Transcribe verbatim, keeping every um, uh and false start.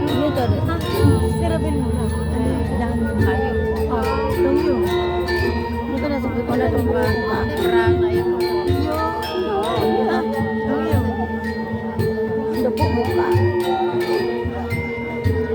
Ini tuh ada. Hah? Sirapin murah. Ada, jangan. Ayo. Oh, tunggu. Ini kan ada sampai pada domba. Perang, ayo.